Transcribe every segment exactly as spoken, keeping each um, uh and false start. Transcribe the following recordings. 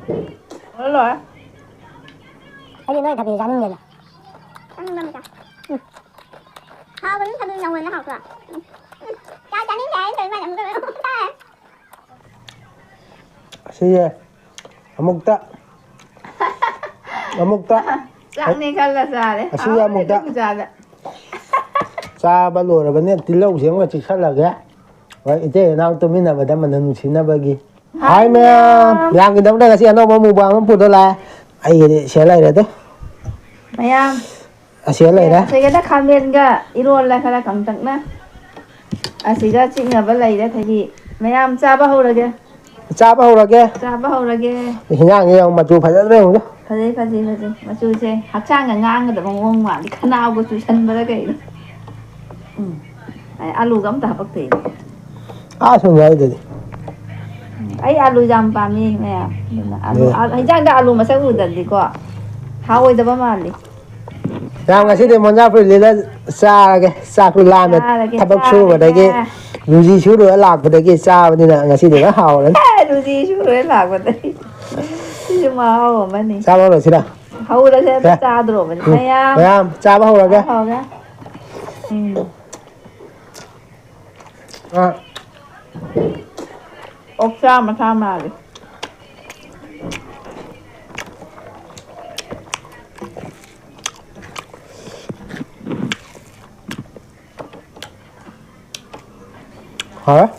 ꯂꯣꯏꯔꯦ, ꯂꯣꯏꯔꯦ꯫ ꯑꯩꯗꯤ ꯅꯣꯏ ꯊꯕꯤ ꯆꯥꯅꯤꯡꯗꯦꯗ꯫ ꯆꯥꯅꯤꯡꯕ ꯑꯃ ꯆꯥ꯫ ꯎꯝ꯫ ꯍꯥꯎꯕꯅꯤ ꯊꯕꯤ ꯅꯧꯕꯅ ꯍꯥꯎꯇ꯭ꯔꯣ? ꯎꯝ꯫ ꯎꯝ꯫ ꯆꯥ ꯆꯥꯅꯤꯡꯗꯦ ꯍꯥꯏꯔ ꯇꯧꯔꯤ ꯃꯥꯅ ꯑꯃꯨꯛꯀ ꯆꯥꯔꯦ꯫ ꯑꯁꯤꯁꯦ ꯑꯃꯨꯛꯇ, ꯑꯃꯨꯛꯇ꯫ ꯆꯥꯛꯅꯤ ꯈꯜꯂ ꯆꯥꯔꯦ꯫ ꯑꯁꯤꯁꯦ ꯍꯥꯎꯕꯅꯤ ꯑꯃꯨꯛꯇ꯫ ꯑꯗꯨꯝ ꯆꯥꯗ꯫ ꯆꯥꯕ ꯂꯣꯏꯔꯕꯅꯦ, ꯇꯤꯜꯍꯧꯁꯦ ꯑꯃꯒ ꯆꯤꯛꯁꯜꯂꯒꯦ꯫ ꯍꯣꯏ, ꯏꯇꯩ ꯏꯅꯥꯎ ꯇꯨꯃꯤꯟꯅꯕꯗ ꯃꯅꯝ ꯅꯨꯡꯁꯤꯅꯕꯒꯤ꯫ ꯍꯥꯏ ꯍꯥꯏ ꯃꯌꯥꯝ꯫ ꯃꯌꯥꯝ꯫ ꯌꯥꯝꯒꯤꯗꯃꯛꯇ ꯉꯁꯤ ꯑꯅꯧꯕ mukbang ꯑꯃ ꯄꯨꯗ ꯂꯥꯛꯑꯦ꯫ ꯑꯩꯒꯤꯗꯤ ꯁꯤꯗ ꯂꯩꯔꯦ ꯑꯗꯣ꯫ ꯃꯌꯥꯝ꯫ ꯑꯁꯤꯗ ꯂꯩꯔꯦ꯫ ꯁꯤꯗ ꯈꯥꯃꯦꯟꯒ ꯏꯔꯣꯜꯂꯦ ꯈꯔ ꯀꯪꯇꯛꯅ꯫ ꯑꯁꯤꯒ ꯆꯤꯛꯅꯕ ꯂꯩꯔꯦ ꯊꯕꯤ꯫ ꯃꯌꯥꯝ ꯆꯥꯕ ꯍꯧꯔꯒꯦ꯫ ꯆꯥꯕ ꯍꯧꯔꯒꯦ꯫ ꯆꯥꯕ ꯍꯧꯔꯒꯦ꯫ ꯍꯤꯟꯖꯥꯡꯁꯦ ꯌꯦꯡꯉꯨ, ꯃꯆꯨ ꯐꯖꯗ꯭ꯔꯥ ꯌꯦꯡꯉꯨ꯫ ꯐꯖꯩ, ꯐꯖꯩ, ꯐꯖꯩ꯫ ꯃꯆꯨꯁꯦ ꯍꯛꯆꯥꯡꯒ ꯉꯥꯡꯒꯗꯕ ꯃꯑꯣꯡ ꯃꯥꯜꯂꯤ꯫ ꯈꯅꯥꯎꯒ ꯆꯨꯁꯟꯕꯗ ꯀꯩꯅꯣ꯫ ꯎꯝ꯫ ꯑꯩ ꯑꯂꯨꯒ ꯑꯝꯇ ꯍꯥꯄꯛꯇꯦ꯫ ꯑꯥ ꯁꯨꯝ ꯌꯥꯎꯗꯗꯤ꯫ ꯑꯩ ꯑꯂꯨ ꯌꯥꯝ ꯄꯥꯝꯃꯤ ꯃꯌꯥꯝ꯫ ꯑꯗꯨꯅ ꯑꯂꯨ, ꯑꯦ꯫ ꯑ-, ꯍꯤꯟꯖꯥꯡꯗ ꯑꯂꯨ ꯃꯁꯛ ꯎꯗ꯭ꯔꯗꯤꯀꯣ ꯍꯥꯎꯑꯣꯏꯗꯕ ꯃꯥꯜꯂꯤ꯫ ꯌꯥꯝ ꯉꯁꯤꯗꯤ ꯃꯣꯟꯖꯥ ꯐꯨꯔꯤꯠ ꯂꯤꯠꯂ ꯆꯥꯔꯒꯦ꯫ ꯆꯥꯛꯁꯨ ꯂꯥꯝꯃꯦ꯫ ꯆꯥꯔꯒꯦ, ꯊꯕꯛ ꯆꯥꯔꯒꯦ꯫ ꯁꯨꯔꯨꯕꯗꯒꯤ, ꯔꯨꯖꯤ ꯁꯨꯔꯨꯔ ꯂꯥꯛꯄꯗꯒꯤ ꯆꯥꯕꯅꯤꯅ ꯉꯁꯤꯗꯤ ꯂꯣꯏ ꯍꯥꯎꯔꯅꯤ꯫ ꯑꯦ, ꯔꯨꯖꯤ ꯁꯨꯔꯨꯔ ꯂꯥꯛꯄꯗꯒꯤ꯫ ꯁꯤꯁꯨ ꯃꯍꯥꯎ ꯑꯃꯅꯤ꯫ ꯆꯥꯕ ꯍꯧꯔꯁꯤꯔ? ꯍꯧꯔꯁꯦ, ꯑꯗꯨ ꯁꯦ꯫ ꯆꯥꯗ꯭ꯔꯣꯕꯅꯤ꯫ ꯎꯝ꯫ ꯃꯌꯥꯝ꯫ ꯃꯌꯥꯝ ꯆꯥꯕ ꯍꯧꯔꯒꯦ꯫ ꯆꯥꯕ ꯍꯧꯔꯒꯦ꯫ ꯎꯝ꯫ ꯑ꯫ ꯑꯣꯛꯆꯥ ꯃꯁꯥ ꯃꯥꯜꯂꯤ꯫ ꯍꯥꯎꯔꯦ꯫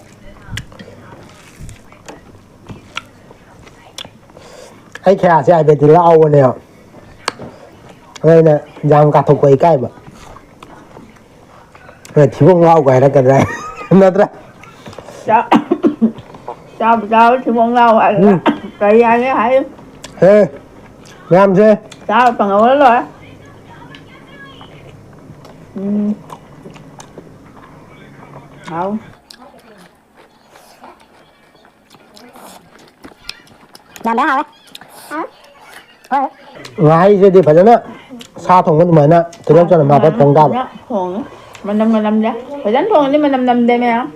ꯑꯩ ꯈꯌꯥꯁꯦ ꯍꯥꯏꯐꯦꯠꯇꯤ ꯂꯥꯎꯕꯅꯦꯕ꯫ ꯑꯗ ꯑꯩꯅ ꯌꯥꯝ ꯀꯥꯊꯣꯛꯄ ꯏꯀꯥꯏꯕ꯫ ꯑꯦ, ꯊꯤꯕꯣꯡ ꯂꯥꯎꯒ ꯍꯥꯏꯔꯛꯀꯗ꯭ꯔꯥ? ꯅꯠꯇ꯭ꯔꯥ? ꯆꯥ-, ꯆꯥꯕꯨ ꯆꯥꯕ ꯊꯤꯕꯣꯡ ꯂꯥꯎ ꯍꯥꯏꯔꯒ ꯎꯝ꯫ ꯀꯔꯤ ꯍꯥꯏꯒꯦ ꯍꯥꯏꯌꯨ? ꯍꯦ, ꯃꯌꯥꯝꯁꯦ꯫ ꯆꯥꯕ ꯐꯪꯍꯧꯔ ꯂꯣꯏꯔꯦ꯫ ꯎꯝ꯫ ꯍꯥꯎ꯫ ꯌꯥꯝꯅ ꯍꯥꯎꯋꯦ꯫ ꯍꯥꯎꯋꯦ꯫ ꯍꯣꯏ꯫ ꯉꯥꯍꯩꯁꯤꯗꯤ ꯐꯖꯅ ꯁꯥ ꯊꯣꯡꯕ ꯑꯗꯨꯃꯥꯏꯅ ꯇꯤꯜꯍꯧ ꯆꯅꯝ ꯍꯥꯞꯄ ꯑꯗꯨꯃꯥꯏꯅ ꯊꯣꯡ ꯇꯥꯕ꯫ ꯐꯖꯅ ꯊꯣꯡꯉꯦ꯫ ꯃꯅꯝꯒ ꯅꯝꯗꯦ꯫ ꯐꯖꯅ ꯊꯣꯡꯉꯗꯤ ꯃꯅꯝ ꯅꯝꯗꯦ ꯃꯌꯥꯝ꯫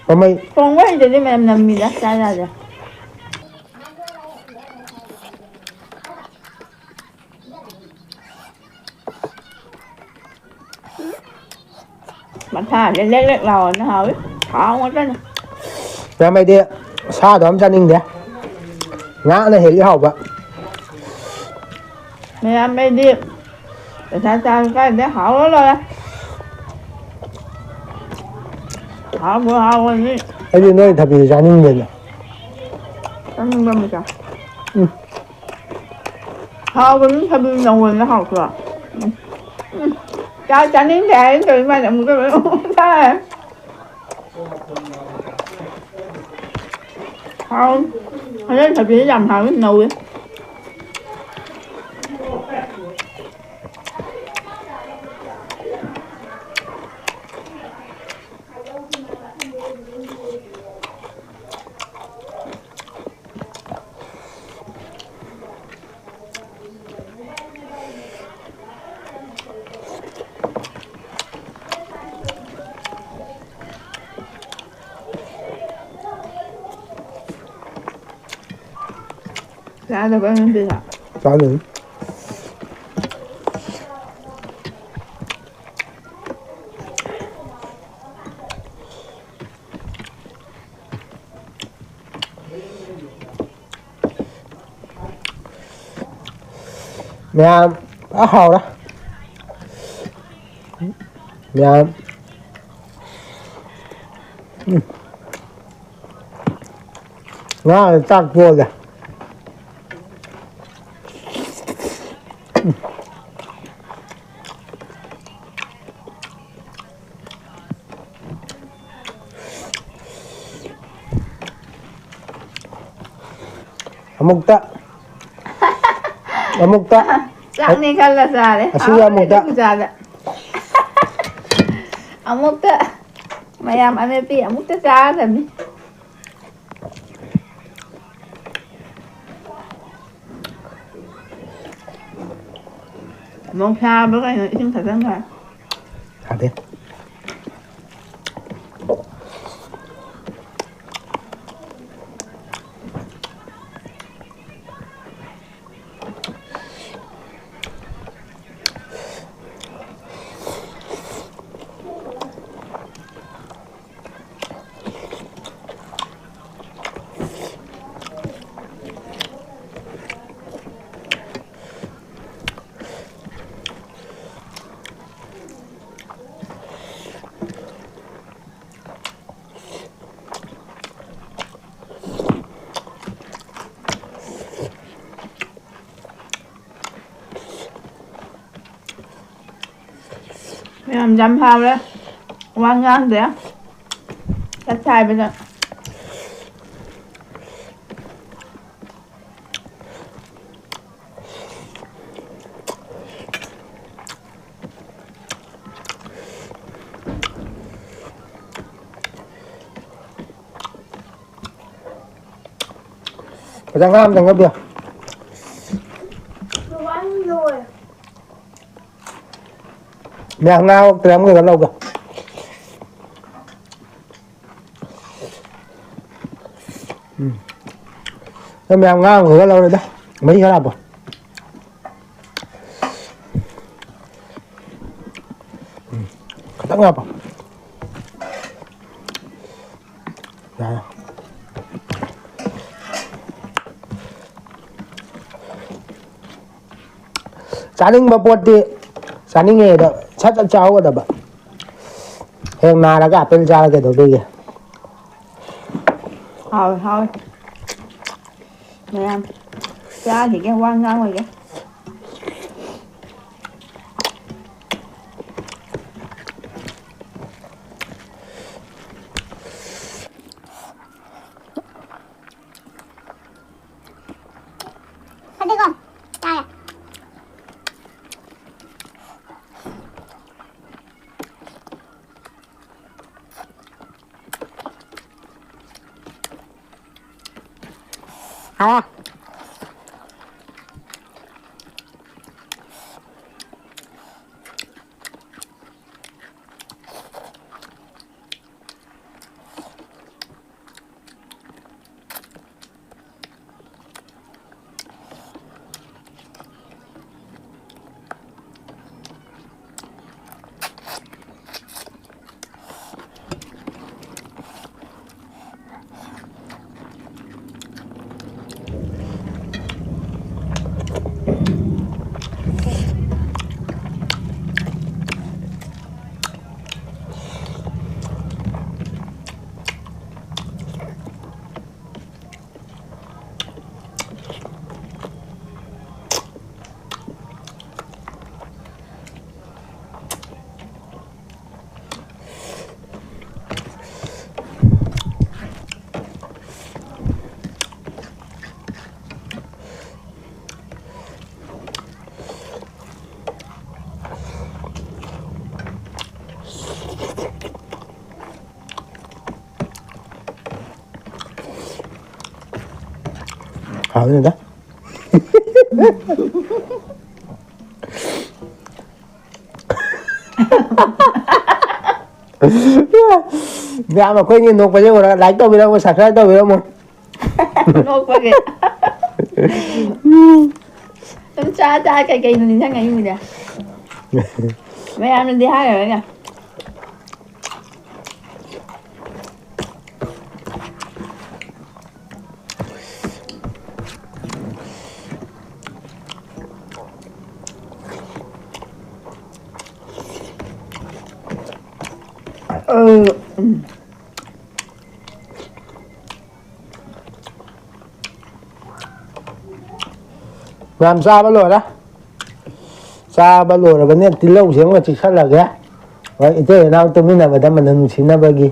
ꯃꯃꯩ ꯊꯣꯡꯕ ꯍꯩꯇ꯭ꯔꯗꯤ ꯃꯅꯝ ꯅꯝꯃꯤꯗ꯫ ꯆꯥ ꯌꯥꯗꯦ꯫ ꯃꯁꯥꯁꯦ ꯂꯦꯛ ꯂꯦꯛ ꯂꯥꯎꯔꯅ ꯍꯥꯎꯋꯤ꯫ ꯊꯥꯎ ꯉꯥꯛꯇꯅꯦ꯫ ꯃꯌꯥꯝ ꯑꯩꯗꯤ ꯁꯥꯗꯣ ꯑꯃ ꯆꯥꯅꯤꯡꯗꯦ꯫ ꯉꯥꯅ ꯍꯦꯜꯂꯤ ꯍꯥꯎꯕ꯫ ꯃꯌꯥꯝ ꯑꯩꯗꯤ ꯄꯩꯁꯥ ꯆꯥꯕ ꯀꯥꯏꯗꯩ ꯍꯥꯎꯔ ꯂꯣꯏꯔꯦ꯫ ꯍꯥꯎꯕꯨ ꯍꯥꯎꯔꯗꯤ ꯑꯩꯗꯤ ꯅꯣꯏ ꯊꯕꯤꯗꯨ ꯆꯥꯅꯤꯡꯗꯦꯅꯦ꯫ ꯆꯥꯅꯤꯡꯕ ꯑꯃ ꯆꯥ꯫ ꯎꯝ꯫ ꯍꯥꯎꯕꯅꯤ ꯊꯕꯤ ꯅꯧꯕꯅ ꯍꯥꯎꯇ꯭ꯔꯣ? ꯎꯝ꯫ ꯎꯝ꯫ ꯆꯥ ꯆꯥꯅꯤꯡꯗꯦ ꯍꯥꯏꯅ ꯇꯧꯔꯤ ꯃꯥꯅ ꯑꯃꯨꯛꯀ ꯂꯣꯏ ꯆꯥꯔꯦ꯫ ꯍꯥꯎ꯫ ꯍꯣꯔꯦꯟ ꯊꯕꯤꯁꯦ ꯌꯥꯝ ꯍꯥꯎꯋꯤ ꯅꯧꯋꯤ꯫ ꯆꯥꯗꯕ ꯑꯃ ꯄꯤꯔꯛꯑꯣ꯫ ꯆꯥꯗꯣꯏꯅꯤ꯫ ꯃꯌꯥꯝ ꯐꯖ ꯍꯥꯎꯔꯦ꯫ ꯃꯌꯥꯝ꯫ ꯎꯝ꯫ ꯉꯥ ꯆꯥꯛ ꯇꯣꯛꯑꯒꯦ꯫ ꯑꯃꯨꯛꯇ꯫ ꯑꯃꯨꯛꯇ꯫ ꯆꯥꯛꯅꯤ ꯈꯜꯂ ꯆꯥꯔꯦ꯫ ꯑꯁꯤꯒ ꯍꯥꯎꯔꯦ ꯑꯃꯨꯛꯇ꯫ ꯑꯗꯨꯝ ꯆꯥꯗ꯫ ꯑꯃꯨꯛꯇ꯫ ꯃꯌꯥꯝ ꯑꯃꯦꯠꯄꯤ ꯑꯃꯨꯛꯇ ꯆꯥꯔꯗꯕꯅꯤ꯫ ꯅꯣꯡ ꯁꯥꯕ꯭ꯔꯥ ꯀꯩꯅꯣ ꯏꯁꯤꯡ ꯊꯛꯆꯟꯈ꯭ꯔꯦ꯫ ꯁꯥꯗꯦ꯫ ꯃꯌꯥꯝ ꯌꯥꯝ ꯍꯥꯎꯔꯦ꯫ ꯋꯥ ꯉꯥꯡꯗꯦ꯫ ꯆꯥꯛ ꯆꯥꯕꯗ꯫ ꯈꯤꯇꯪ ꯉꯥ ꯑꯝꯇꯪ ꯂꯧꯕꯤꯌꯨ꯫ ꯃꯌꯥꯝ ꯉꯥ ꯑꯣꯛꯇ꯭ꯔꯦ, ꯑꯃꯈꯛ ꯂꯧꯒꯦ꯫ ꯎꯝ꯫ ꯅꯪ ꯃꯌꯥꯝ ꯉꯥ ꯑꯃꯈꯛ ꯂꯧꯔꯦꯗ꯫ ꯃꯍꯤ ꯈꯔ ꯍꯥꯞꯄꯣ꯫ ꯎꯝ꯫ ꯈꯤꯇꯪ ꯍꯥꯞꯄꯣ꯫ ꯌꯥꯔꯦ꯫ ꯆꯥꯅꯤꯡꯕ ꯄꯣꯠꯇꯤ ꯆꯥꯅꯤꯡꯉꯦꯗ ꯁꯠ ꯁꯠ ꯆꯥꯍꯧꯒꯗꯕ꯫ ꯍꯌꯦꯡ ꯅꯥꯔꯒ ꯑꯄꯦꯜ ꯆꯥꯔ ꯀꯩꯗꯧꯗꯣꯏꯒꯦ? ꯍꯥꯎꯋꯦ, ꯍꯥꯎꯋꯦ꯫ ꯃꯌꯥꯝ ꯆꯥꯈꯤꯒꯦ, ꯋꯥ ꯉꯥꯡꯉꯣꯏꯒꯦ꯫ ꯐꯗꯤꯒꯣꯝ ꯆꯥꯔꯦ꯫ ꯍꯥꯎꯔꯦ꯫ ꯍꯥꯎꯅꯤꯗ꯫ ꯃꯌꯥꯝ ꯑꯩꯈꯣꯏꯅꯤ ꯅꯣꯛꯄꯁꯦ ꯎꯔꯒ like ꯇꯧꯕꯤꯔꯝꯃꯣ, subscribe ꯇꯧꯕꯤꯔꯝꯃꯣ꯫ ꯅꯣꯛꯄꯒꯤ꯫ ꯁꯨꯝ ꯆꯥ ꯆꯥ ꯀꯩꯀꯩꯅꯣ ꯅꯤꯡꯁꯤꯡꯉꯛꯏꯅꯤꯅꯦ꯫ ꯃꯌꯥꯝꯅꯗꯤ ꯍꯥꯏꯔꯔꯣꯏꯅꯦ꯫ ꯃꯌꯥꯝ ꯆꯥꯕ ꯂꯣꯏꯔꯦ꯫ ꯆꯥꯕ ꯂꯣꯏꯔꯕꯅꯤꯅ ꯇꯤꯜꯍꯧꯁꯦ ꯑꯃꯨꯛ ꯆꯤꯛꯁꯜꯂꯒꯦ꯫ ꯍꯣꯏ, ꯏꯇꯩ ꯏꯅꯥꯎ ꯇꯨꯃꯤꯟꯅꯕꯗ ꯃꯅꯝ ꯅꯨꯡꯁꯤꯅꯕꯒꯤ꯫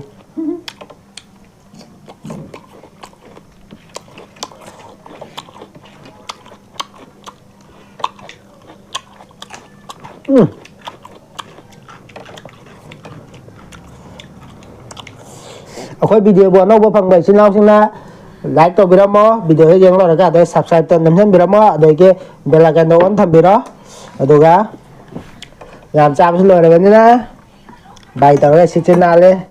ꯎꯝ꯫ ꯑꯩꯈꯣꯏ video ꯕꯨ ꯑꯅꯧꯕ ꯐꯪꯕ ꯏꯆꯤꯟ ꯏꯅꯥꯎꯁꯤꯡꯅ like ꯇꯧꯕꯤꯔꯝꯃꯣ, video ꯍꯦꯛ ꯌꯦꯡ ꯂꯣꯏꯔꯒ ꯑꯗꯩ subscribe ꯇ ꯅꯝꯁꯤꯟꯕꯤꯔꯝꯃꯣ, ꯑꯗꯒꯤ bell icon ꯗ on ꯊꯝꯕꯤꯔꯣ꯫ ꯑꯗꯨꯒ ꯌꯥꯝ ꯆꯥꯕꯁꯨ ꯂꯣꯏꯔꯕꯅꯤꯅ bye ꯇꯧꯔꯒ ꯁꯤꯠꯁꯦ ꯅꯥꯜꯂꯦ꯫